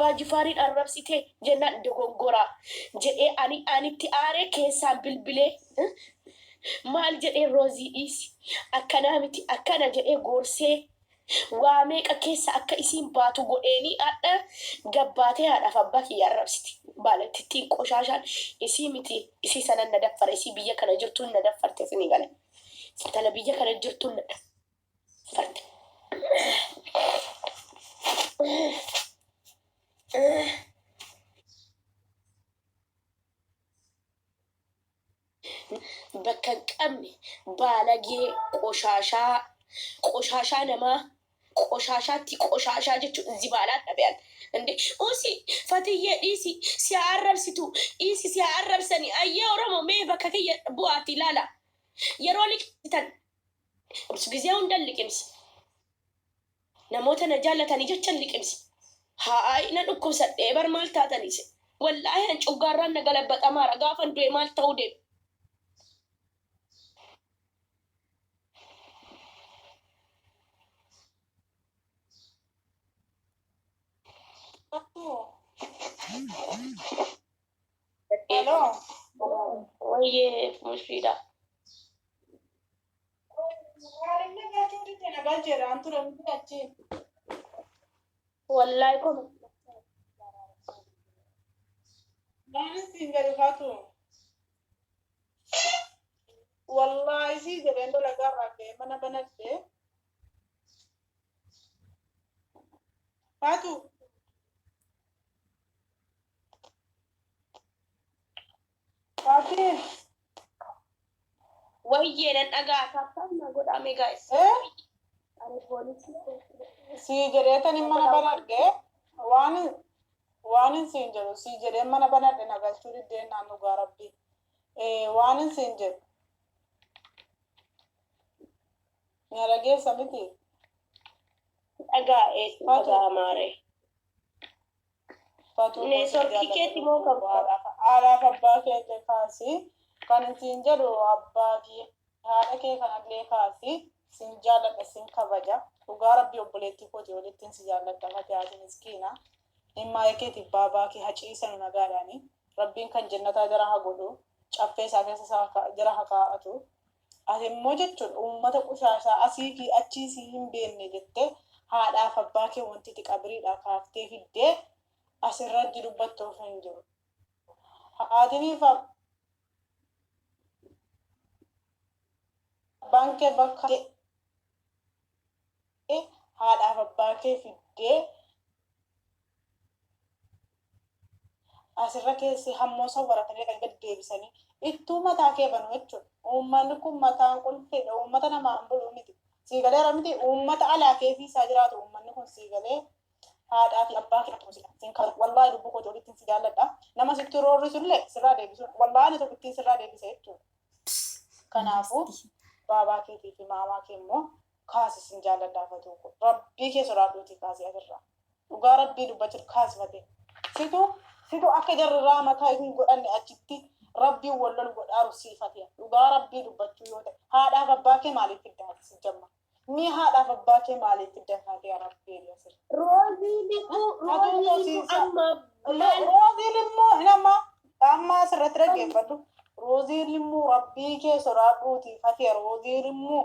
Abbaa Jifaariin arrabsite jennaan dogongoraa jedhee ani anitti aaree keessaan bilbilee maal jedhee Roozii dhiisi akkanaa miti akkana jedhee gorsee waa meeqa keessa akka isiin baatu godheenii hadha gabbaatee haadhaaf abbaa kiyya arrabsiti. Baalattittiin qoshaashaan isii miti isii sanan na daffara isii biyya kana jirtuun na daffarte isinii gale. Intala biyya kana jirtuun na daffarte. Bakka hin qabne baalagee qoshaashaa qoshaashaa namaa qoshaashaatti qoshaashaa jechuun zibaalaa dhabean እንዴ usi fatiyyee dhiisi si haa arrabsitu dhiisi si haa arrabsani ayyee oromo mee bakka kiyya bu'aati ilaala yeroo liqimsitan gizee hundan liqimsa Namoota na jaallatanii jechan liqimsa. Haay nan dhukkubsadhee bar maal taatanii isin. Wallaahi an cuggaarraan na galabbaxamaara gaafan du'e maal ta'uu deema. Hello. Wayyee mushiidha. Maalinni galchuu didde na galcheera an ture miti achi. Wallahi koma. Maalis siin gadi kaatu. Wallaahi sii jedheen dalagaa irraa ka'ee mana banadhe. Faatu. Faatii. Wayyee nan dhagaa tap tap na godhaa mee guys. Eh? Ani poolisii Sii jedheetani mana banadhe waan waanin siin jedhu sii jedheen mana banadhe na galchuu diddeen naan dhugaa rabbii. Eh, waanin siin jedhu. Na dhageessa miti. Dhagaa eessi Faatu. dhagaa maaree. Fatuu koo sin Neetworkii jaalladha keeti moo lubbuu kan koo haadhaaf haadhaaf abbaa kee illee kaasi kan siin jedhu abbaa fi haadha kee kanallee kaasi sin jaalladha sin kabaja dhugaa rabbii obboleettii kooti olittiin si jaalladha fati haati miskiina dhimmaa'ee keetiif baabaa kee haciisanu nagaadhaani rabbiin kan jennataa jara ha godhu caffee isaa keessa isaa jara ha kaa'atu Ati immoo jechuun uummata qushaashaa asii fi achii sii hin beekne jettee haadhaaf abbaa kee wanti ati qabiriidhaa kaaftee fiddee asirratti dubbattuuf hin jiru. Haatiniif abbaan kee bakka haadhaaf abbaa kee fiddee asirra keessi hammoo sawwaratanii dhaqanii gad deebisanii ittuu mataa kee banu jechuudha. Uummanni kun mataan qulfiidha. Uummata namaan bulu miti. Sii galeera miti uummata alaa keefii isaa jiraatu uummanni kun sii galee haadhaa fi abbaa kee akkuma siin kabaja. Wallaahi lubbuu kootii olittiin si jaalladha. Nama sitti roorrisullee sirraa deebisuun wallaahi ani tokkittiin sirraa deebise jechuudha. Kanaafuu baabaa keetii fi maamaa kee immoo kaasi sin jaalladhaa fatuu koo. Rabbii kee sodaadhuutii kaasi asirraa. Dhugaa rabbii dubbachuuf kaasi fatee. Situ situ akka jarri raamataa hin godhanne achitti rabbiin wal lolu godhaaru sii fatiya. Dhugaa rabbii dubbachuu yoo ta'e haadhaaf abbaa kee maaliif fidda ati si jamma. Mii haadhaaf abbaa kee maaliif fidda fatiya rabbii asirra. Roozii limuu Fatuu roozii koo limuu siisa. amma maal Rooziin immoo hin amma amma asirratti dhaggeeffadhu. Rooziin immoo rabbii kee sodaadhuutii fatiya rooziin immoo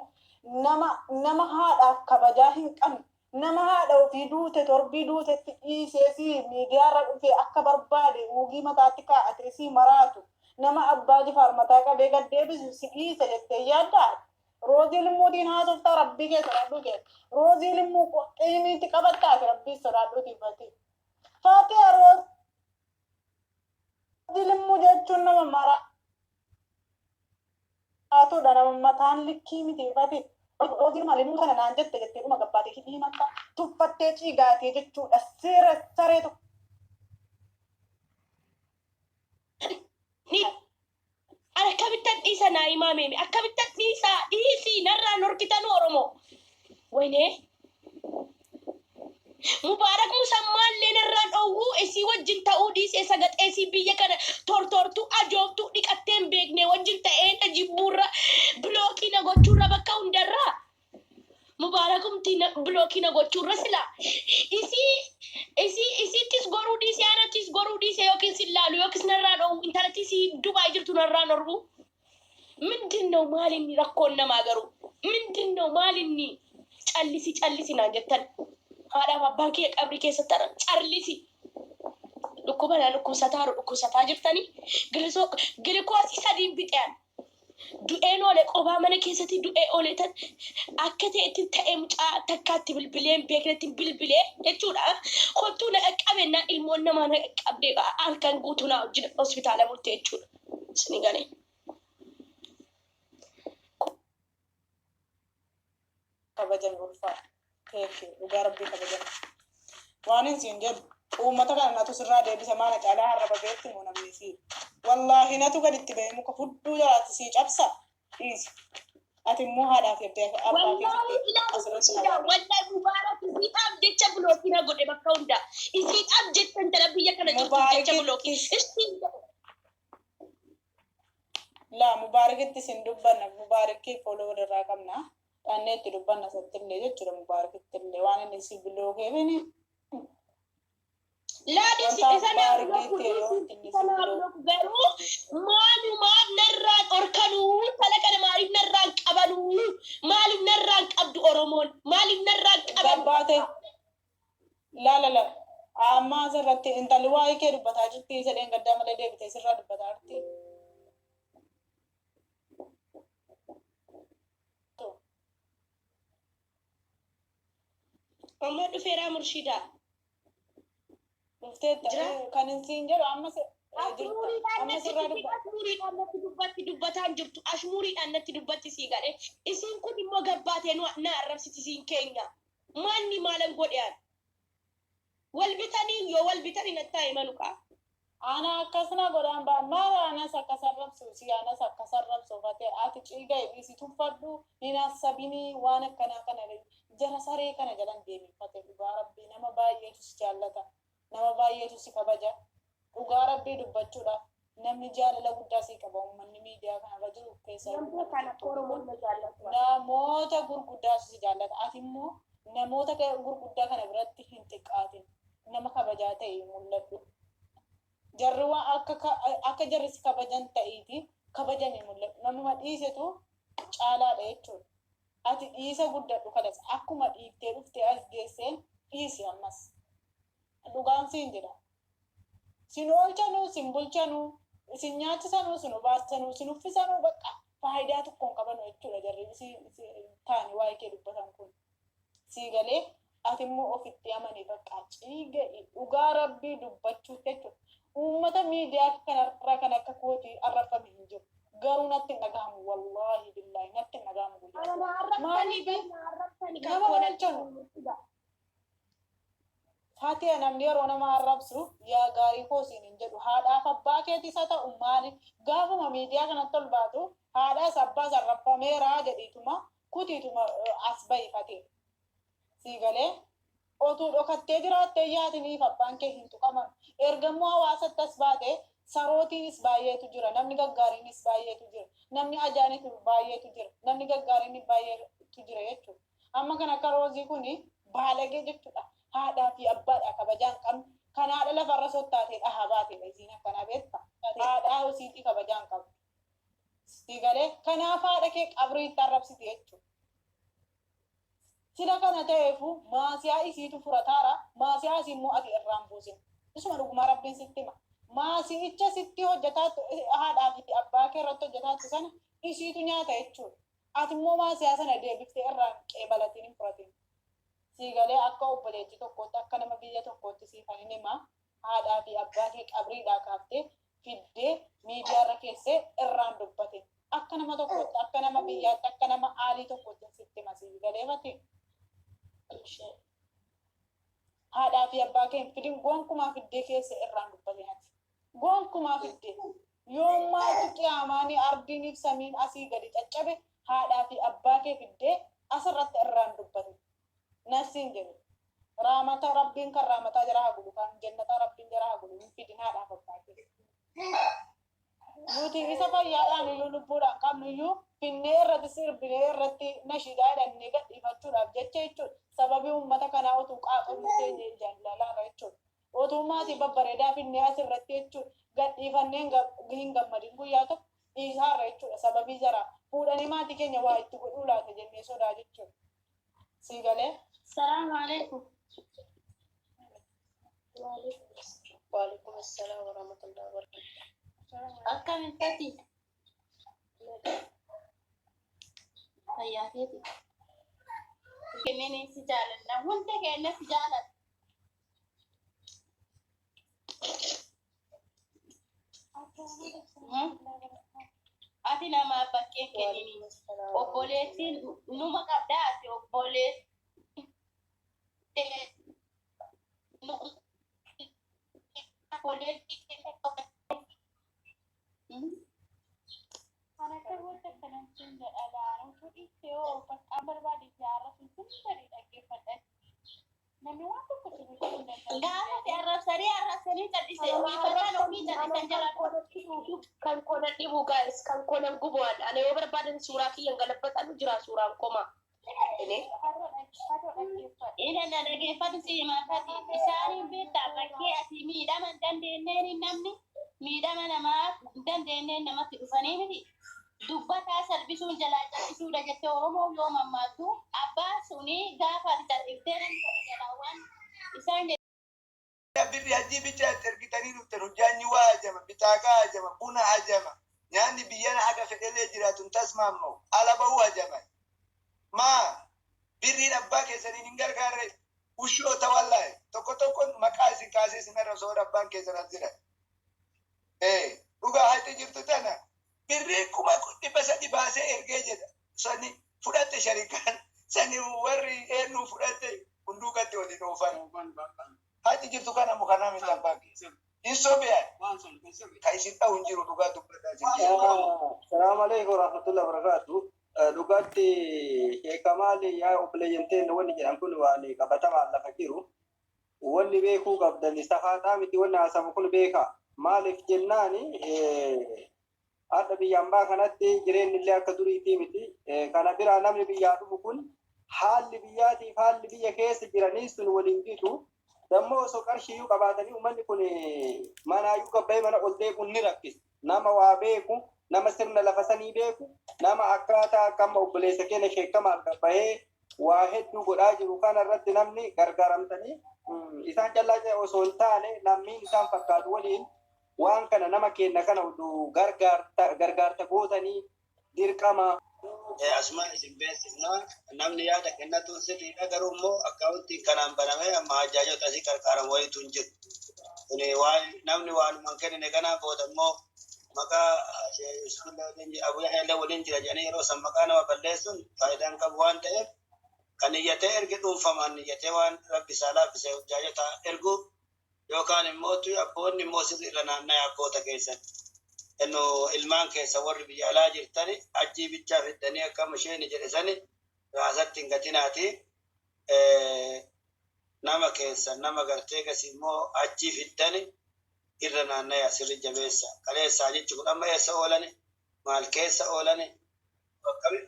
nama nama haadhaaf kabajaa hin qabne Nama haadha ofii duute torbii duutetti dhiisee sii miidiyaarra dhufee akka barbaade uugii mataatti kaa'atee sii maraatu nama abbaa jifaar mataa qabee gad deebisu si dhiisa jettee yaaddaa ati? Roozii Limmuutiin haasoftaa rabbii kee sodaadhuu kee Roozii Limmuu qiimiitti qabattaa ati rabbii sodaadhuutii fatii Fatiya Roozii Limmuu jechuun nama mara Haatuudha nama mataan likkii miti fati Roozii maal kana naan jette jettee dhuma gabbaatee hidhii matta tuffattee ciigaatee jechuudha seera saree tokko. Ni akkamittan dhiisa naa himaa meemi akkamittan dhiisa dhiisii narraa norkitanuu Oromoo. Waynee Mubaarak Musammaallee narraan dhoowwuu isii wajjin ta'uu dhiisee sagaxeesii biyya kana tortortuu ajooftuu dhiqattee hin beekne wajjin ta'ee na jibbuurra bilookii na gochuurra bakka hundarraa Mubaarakumti na bilookii na gochuurra sila isii isii isiittis goruu Dhiisee anattis goruu dhiisee yookiin sin laalu yookiis narraa dhoowwu, intalattii si Dubaay jirtu narraa dhorgu. ምንድን ነው maalinni rakkoon namaa garuu? ምንድን ነው maalinni? Callisi, callisi naan jettan. Haadhaaf abbaan kiyya qabrii keessatti haran callisi. Dhukkuba na dhukkubsataa dhukkubsataa jirtanii gilisoo gilikoosii sadiin bixean. Du'een oole, qobaa mana keessatti du'ee oole. Tan akka ta'etti ta'ee mucaa takkaatti bilbilee hin beeknetti bilbilee jechuudha. Kottuu na qaqqabennaan ilmoon namaa na qaqqabdee halkan guutuu naa wajjin hospitaala bulte jechuudha. Isin galee. Kabajame, ulfaadha. Teekee dhugaa rabbii kabajame. Waan hin siin jedhu, uummata kana natu sirraa deebise. Maana caalaa harraba beekti moo namni sii. Wallaahi natu gaditti bahee muka hudduu jalaatti sii cabsa, dhiisi. Ati immoo haadhaa fi abbaa Wallaahi keessatti ilaalu asirratti na Murshida, waamte. Wallahi Mubaarak isiidhaaf jecha block na godhe bakka hunda. Isiidhaaf jecha, intala biyya kana jirtuuf jecha block. Mubaarakitti Ishiin laa, Mubaarakitti sin dubbanna. Mubaarakii foloo walirraa qabna. Dhannee itti dubbanna sattillee jechuudha, Mubaarakitti illee waan inni si blockeefini. Laadisi Wanta isa naa blocku baargeetti yeroo dhiisi inni isa si naa block blocku, garuu maalumaaf narraan dhorkanuu? Intala kana maaliif narraan qabanuu? Maaliif narraan qabdu Oromoon? Maaliif narraan qaban? Gabbaate, laala la, amma asirratti intalli waa'ee kee dubbataa jirti, isa dheengaddaa malee deebitee sirraa dubbataa jirti. Amma dhufeeraa, Murshidaa. Dhufteetta. Jira. Kan hin siin jedhu amma jirta Ashmuuriidhaan amma natti sirraa dubbi dubbata. Ashmuuriidhaan natti dubbatti, dubbataan jirtu ashmuuriidhaan natti dubbatti sii gadhe. Isiin kun immoo gabbaatee nu na arrabsiti. Isiin keenya maanni maalan godhe? An wal bitanii, yoo wal bitanii natti haa himanu kaa. Ana akkasuma godhaan baa maal, anas akkas arrabsu si, anas akkas arrabsu fatee. Ati ciiga dhiisi, tuffadhu, hin hassabinii. Waan akkanaa kana jara saree kana jalan deemi, fate. Dhugaa rabbii nama baay'eetu si jaallata, nama baay'eetu si kabaja. Dhugaa rabbii dubbachuudhaaf namni jaalala guddaa si qaba, uummanni miidiyaa kanarra jiru keessa Namni kan akka Oromoon na jaallatu. Namoota gurguddaatu si jaallata. Ati immoo namoota gurguddaa kana biratti hin xiqqaatin, nama kabajaa ta'e mul'adhu. Jarri waan akka jarri si kabajan ta'iiti kabajame mul'adhu. Namuma dhiisetu caalaadha jechuudha. Ati dhiisa guddadhu kanas, akkuma dhiiftee dhuftee as geesseen dhiisi ammas. Dhugaan siin jedha. Sin oolchanuu, sin bulchanuu, sin nyaachisanuu, sin obaasanuu, sin uffisanuu, bakka faayidaa tokko hin qabanu jechuudha jarri si taani waa'ee kee dubbatan kun. Sii galee? Ati immoo ofitti amanii, bakka ciiga'i, dhugaa rabbii dubbachuutti jechuudha. Uummata miidiyaa kanarraa kan akka kootii arrabfame hin jiru. Garuu natti hin dhagahamu, wallaahi billaahi natti hin dhagahamu guyyaa Ana tokko. na arrabsanii Maaliif bar, na arrabsanii kan nama koo natti oolchanu? Murshida. Faatiya, namni yeroo nama arrabsu yaa gaarii koo siin hin jedhu. Haadhaaf abbaa keetis haa ta'u, maali, gaafuma miidiyaa kanatti ol baatu haadhaas abbaas arrabfameeraa jedhiituma kutiituma as bahi, Fatee. Sii galee? Otuu dhokattee jiraattee yaatiniif abbaan kee hin tuqaman. Ergammoo hawaasatti as baate sarootiinis baay'eetu jira. Namni gaggaariinis baay'eetu jira. Namni ajaanitu baay'eetu jira. Namni gaggaariinis baay'eetu jira jechuudha. Amma kan akka Roozii kuni baalagee jechuudha. Haadhaa fi abbaadha kabajaa hin qabne. Kan haadha lafarra sottaatee dhahaa baateedha isiin akkanaa, beekta. Haadhaa hosiitii kabajaa hin qabdu. Sii galee? Kanaaf haadha kee qabriitti arrabsiti jechuudha. Sila kana ta'eefu maasiyaa isiitu furataara, maasiyaa isii immoo ati irraan buusin. Isuma dhugumaa rabbiin sitti hima. Maasi'icha sitti hojjetaa, haadhaa fi abbaa kee irratti hojjetaattu sana isiitu nyaata jechuudha. Ati immoo maasiyaa sana deebiftee irraan qeebalatiin hin furatin. Sii galee? Akka obboleettii tokkootti, akka nama biyya tokkootti siifan hin hima. Haadhaa fi abbaa kee qabriidhaa kaaftee fiddee miidiyaarra keessee irraan dubbatin. Akka nama tokkootti, akka nama biyyaatti, akka nama aalii tokkootti sitti hima, sii galee, Fati? Haadhaa fi abbaa kee hin fidin, gonkumaa fiddee keessa irraan dubbatin ati. Gonkumaa fiddee. Yoo maaltu qiyaamaanii ardiiniif samiin asii gadi caccabe, haadhaa fi abbaa kee fiddee asirratti irraan dubbatin. Nasiin jedhu. Raamata rabbiin kan raamataa jara haa godhu, kan jannataa rabbiin jara haa godhu, hin fidin haadhaaf abbaa kee. Nuti isa fayyaadhaan iyyuu lubbuudhaan qabnu iyyuu finnee irratti sirbinee irratti nashiidaa hidhannee gadhiifachuudhaaf jecha jechuudha. Sababii uummata kanaa utuu qaaxoon keenya ijaan ilaalaarra jechuudha. Otuu maatii babbareedaa finnee asirratti jechuudha. Gadhiifannee hin gammadin guyyaa tokko dhiisaarra jechuudha. Sababii jaraa fuudhanii maatii keenya waa itti godhuu laata jennee sodaa jechuudha. Sii galee? Salaamu alaikum. Waalaikum assalam warahmatullahi wabarakatuh. Akkamiin tati? Fayyaa keeti. Kenneen si jaalanna. Hunda keenya si jaalladha. Ati namaaf bakkee kennini. Obboleettiin numa qabdaa ati obboleettiin. Kan akka goota kanatti jedha laara utuu dhiistee hoo bakka barbaade jaarra sun gadi dhaggeeffadha. Namni waan tokko si gochuu hin danda'u. Gaafa si arrabsanii arrabsanii cal'ise ofiifatan ofii cal'isan jala. Kan kona dhibu guys, kan kona gubu'an ana yoo barbaadan suuraa kiyyan galabbatan jira suuraan koma. Ini Haroo dhaggeeffadha. Ina na dhaggeeffatu si himaa isaaniin beektaa bakkee asii miidhama hin dandeenyeen namni miidhama namaa hin dandeenyeen namatti dhufanii miti. Dubbataa salphisuun jalaa cal'isuudha jettee Oromoo yoo mammaattu abbaan suni gaafa ati cal'iftee namni tokko jalaa waan isaan Birri hajii bicha itti ergitanii dhuftan hojjaanni waa hajama, bitaakaa hajama, buna hajama. Nyaanni biyyana haga fedhelee jiraatu hin tasmaama'u. Ala bahuu hajama. Maa birriin abbaa keessaniin hin gargaarre ushoota wallaahi. Tokko tokko maqaa isin kaasee isin arrabsa warra abbaan keessan as jira. Dhugaa hajji jirtu tana birrii 300,000 baasee ergee jedha. Sani fudhatte sharikaan sani warri eenyu fudhatte hunduugatti waliin oofan. Haji jirtu kana mukanaa miti abbaan keessa. Hin sobe'an. Ka isin dha'u hin jiru dhugaa dubbataa isin jedhu. Salaamu alaikum warahmatullahi wabarakatuh. Dhugaatti sheekamaal yaa obboleeyyanteen wanni jedhan kun waan qabatamaan lafa jiru. Wanni beekuu qabdan safaaxaa miti wanni haasamu kun beeka. Maaliif jennaani hadha biyya ambaa kanatti jireenyi illee akka duriitii miti. Kana biraa namni biyyaa dhufu kun haalli biyyaatiif haalli biyya keessa jiranii sun waliin gitu. Dammoo osoo qarshiiyyuu qabaatanii uummanni kun manaayyuu gabbayee mana ol deebi'uun ni rakkisa. Nama waa beeku, nama sirna lafa sanii beeku, nama akkaataa akka amma obboleessa keenya sheekamaal gabbayee waa hedduu godhaa jiru kana irratti namni gargaaramtanii isaan callaa osoo hin taane namni isaan fakkaatu waliin waan kana nama kenna kana oduu gargaarta gootanii dirqama. Asuma isin beeksifna namni yaada kennatuun sirriidha garuu immoo akkaawuntiin kanaan banamee amma hajjaajota asii qarqaaran wayiitu hin jiru. Kuni waan namni waanuma hin kennine kanaan booda immoo maqaa Abu Yahya waliin jira jedhanii yeroo san maqaa nama balleessuun faayidaan qabu waan ta'eef kan iyyatee erge dhuunfamaan iyyatee waan rabbi isaa laaffise hajjaajota ergu yookaan immoo abboonni immoo sirri irra naanna'e abboota keessan. Innu ilmaan keessa warri biyya alaa jirtani ajjii bichaa fiddanii akkam isheen jedhe sani raasatti hin gatinaati. Nama keessa nama gartee gasi immoo ajjii fiddani irra naannaya sirri jabeessa. Kaleessaa jechi kun amma eessa oolani? Maal keessa oolani?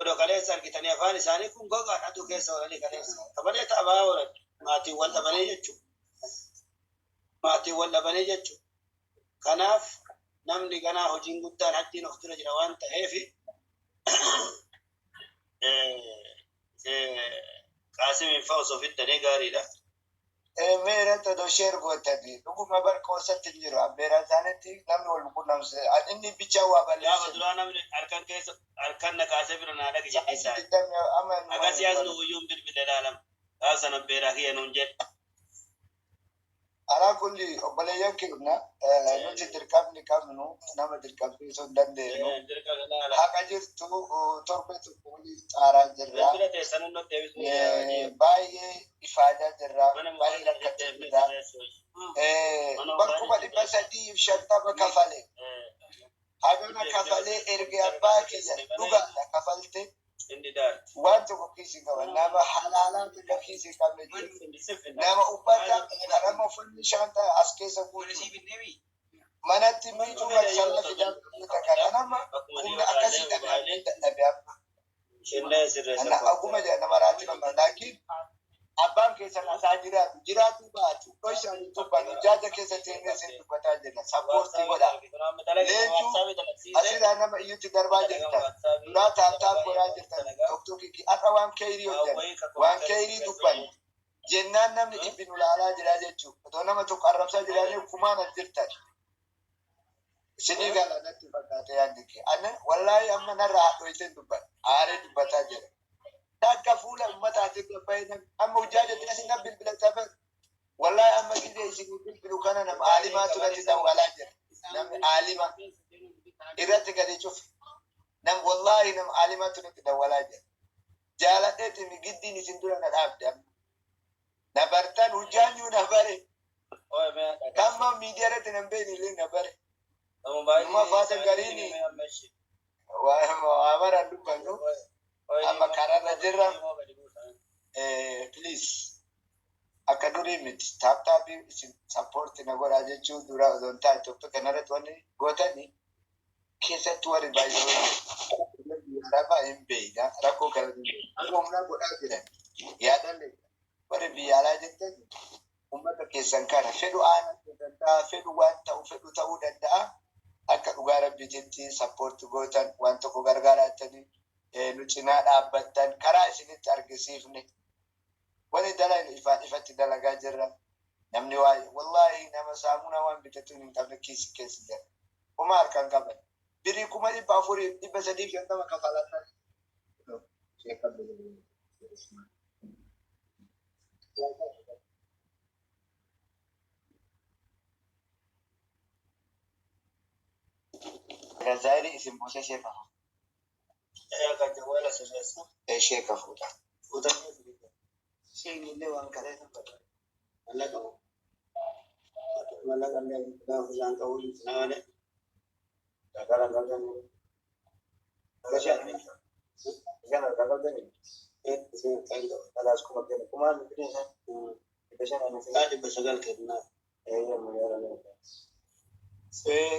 Odoo kaleessa argitanii afaan isaanii kun gogaadha aduu keessa oolanii kaleessa. Kabalee ta'abaa oolan maatiin wal dhabanii jechuudha. Maatiin wal dhabanii jechuudha. Kanaaf namni ganaa hojiin guddaan hajjiin of dura jira waan ta'eef Qaasimiin fa'a osoo fiddanii gaariidha. Meerata dosheer gootanii dhuguma barqoosatti hin jiru. Abbeeraa isaaniitti namni wal qunnamse. Inni bichaa waa Gaafa balleesse. duraa namni harkan keessa harkan na kaasee bira naa dhaqi jedhee isaa. Akkasii as nu guyyuun bilbile ilaalama. Gaafa sana abbeeraa kiyya nuun jedhe. Alaa kulli obboleeyyan keenya nuti dirqamni qabnu nama dirqamsiisuu hin dandeenyu. Dirqama ilaala. Haqa jirtu torbe tokko waliin xaaraa jirra. Bilbila teessan hundatti deebisuu Baay'ee ifaajaa jirra. mana Baay'ee rakkachaa jirra. Bar 350,000 kafale. Hagana kafalee erga abbaa kiyya dhugaadha kafalte Inni daarti. waan tokko kiisii qaba. Nama halaalaa tokko kiisii qabne jiru. Nama uffata harama uffanni shaantaa as keessa guutu. Manatti miicuu marsalla fidaa kana nama humna akkasii dhabee dadhabe amma. Shillee sirreessa. Ana aguma jedha nama raati nama laakiin Abbaan keessan asaa jiraatu jiraatu baatu dhoysaan hin dubbannu jaaja keessa teenyee isin dubbataa jirra. Sappoortii godhaa. Leencuu asirraa nama iyyutti darbaa jirtan. Duraa taaptaap godhaa jirtan. Toktokiki har'a waan keeyrii hojjanne waan keeyrii dubbanne jennaan namni dhibbi nu laalaa jira jechuudha. Otoo nama tokko arrabsaa jiraannee kumaan as jirtan. Isinii gala natti fakkaate yaadni kee. Ani wallaahi amma narraa hadhooyteen dubbadha. Aaree dubbataa jira. Takka fuula ummataatiin gabbaa'ee namni amma hojjaa jettee isin na bilbilataa bara. Wallaahi amma gizee isinii bilbilu kana nama aalimaatu natti dawwalaa jira. Namni aalima irratti gadi cufe. Nam wallaahi nama aalimaatu natti dawwalaa jira. Jaaladheetiin giddiin isin dura na dhaabde amma. Na bartan hojjaanyuu na bare. Kamma miidiyaa irratti nan beekne illee na bare. Numa faata gariini waa mara dubbannu amma karaarra jirra. Please akka durii miti taaptaapii isin sappoorti na godhaa jechuun dura osoo hin taane tokko kanarratti wanni gootani keessattuu warri baay'ee arabaa hin beekna rakkoo kana hin beekna. Humna godhaa jiran yaadalle warri biyya alaa jirtan ummata keessan kana fedhu aanaa danda'a fedhu waan ta'u fedhu ta'uu danda'a akka dhugaa rabbiititti sappoorti gootan waan tokko gargaarattanii nu cinaa dhaabbattan karaa isinitti argisiifne wani dalan ifaan ifatti dalagaa jirra. Namni waa wallaahi nama saamunaa waan bitatu hin qabne kiisi keessa jira. Uma harkaan qaban. Birii 400,350 kafalatan. Gazaayiri isin buusee sheeka fuudha. Sheeka fuudha.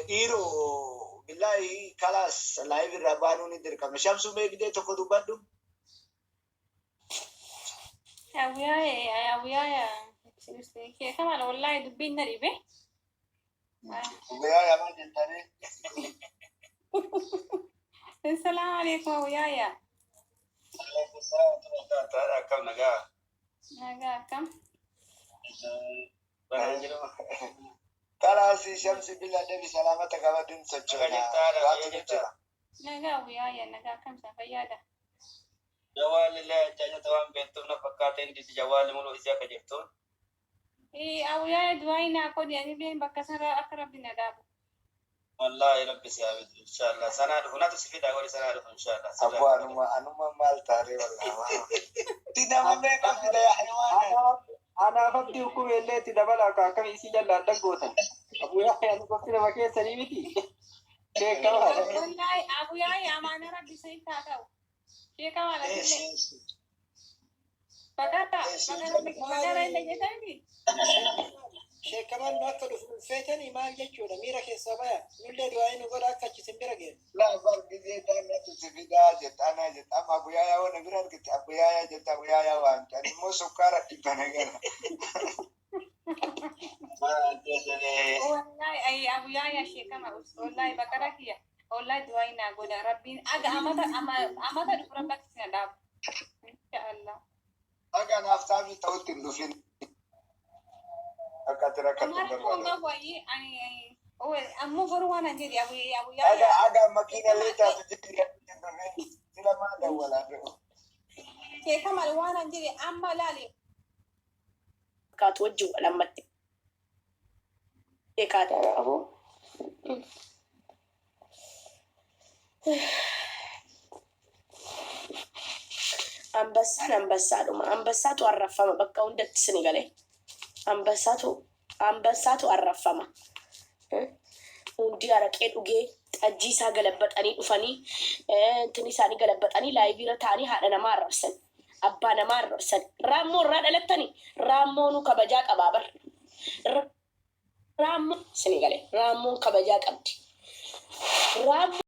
Dhiiroo billaahi kalaas live irraa baanuu ni dirqama. Shamsuu beekdee tokko dubbadhu. Awwiyaa kamal wallahi dubbiin na dhibe. Guyyaa yamaa jettanii. Assalaamu alaikum awwiyaa. Akkam nagaa. Nagaa akkam. Kalaas Shamsi billaa deebi salaamata qabadin sochoona. Waantu ni jira. Nagaa awwiyaa nagaa akkam isa fayyaadha. Jawaalli illee ajjaajata waan beektuuf na fakkaata inni jawaalli muluu isii akka jirtuun. Awwiyaa du'aa naa qodi ani illee bakka sana akka rabbi na dhaabu. Wallaahi rabbi si haa bitu inshallah. Sanaa dhufu natu si fida godhi sanaa dhufu inshallah. Abbo anuma anuma maal taaree wallaahi. Ti nama meeqa fida yaa haywaana. Anaaf abdii hukumee illee itti dabala akka akkam isii jallaan dhaggootan. Abuu Yahya ani qofti nama keessanii miti. Beekamaadha. Wallahi awwiyaa amaana rabbi sanitti haa ta'u. Sheekamaadha illee. Bakara bakara illee jettanii. Sheekamaan nu akka dhufu feetanii maal jechuudha miira keessaa baya nullee du'aa nu godha akka achi isin bira geenu. Laa bar gizee taanatu si fidaa jetta anaa jetta amma abuyaayaa wana bira argite abuyaayaa jetta abuyaayaa waamte ani immoo sukkaara dhibba nagara. Wallahi awwiyaa sheekama wallahi bakara kiyya wallahi du'aa naa godha rabbiin aga amata amata dhufu rabbi akka isin dhaabu. Inshaallah. Akka anaaf taafii ta'utti hin dhufin. Akka ati rakkatu hin Amara kun barbaadu. qabu ayi ani ammoo garuu waan an jedhe Aga awwiyaa aga makiina illee taatu jedhi hin dhufin. Sila maa dawwalaa jiru. sheekama waan an jedhe amma laali. Kaatu wajjin wal ammatti. Kaatu. Aboo. Ambasaan ambassaadhuma. Ambassaatu arrafama bakka hundatti sini galee. Ambassaatu ambassaatu arrafama. Hundi araqee dhugee xajjii isaa galabbaxanii dhufanii intini isaanii galabbaxanii live irra taa'anii haadha namaa arrabsan. Abbaa namaa arrabsan. Raammoo irraa dhalattanii raammoonuu kabajaa qabaa bar. Raammoo sini galee raammoon kabajaa qabdi. Raammoo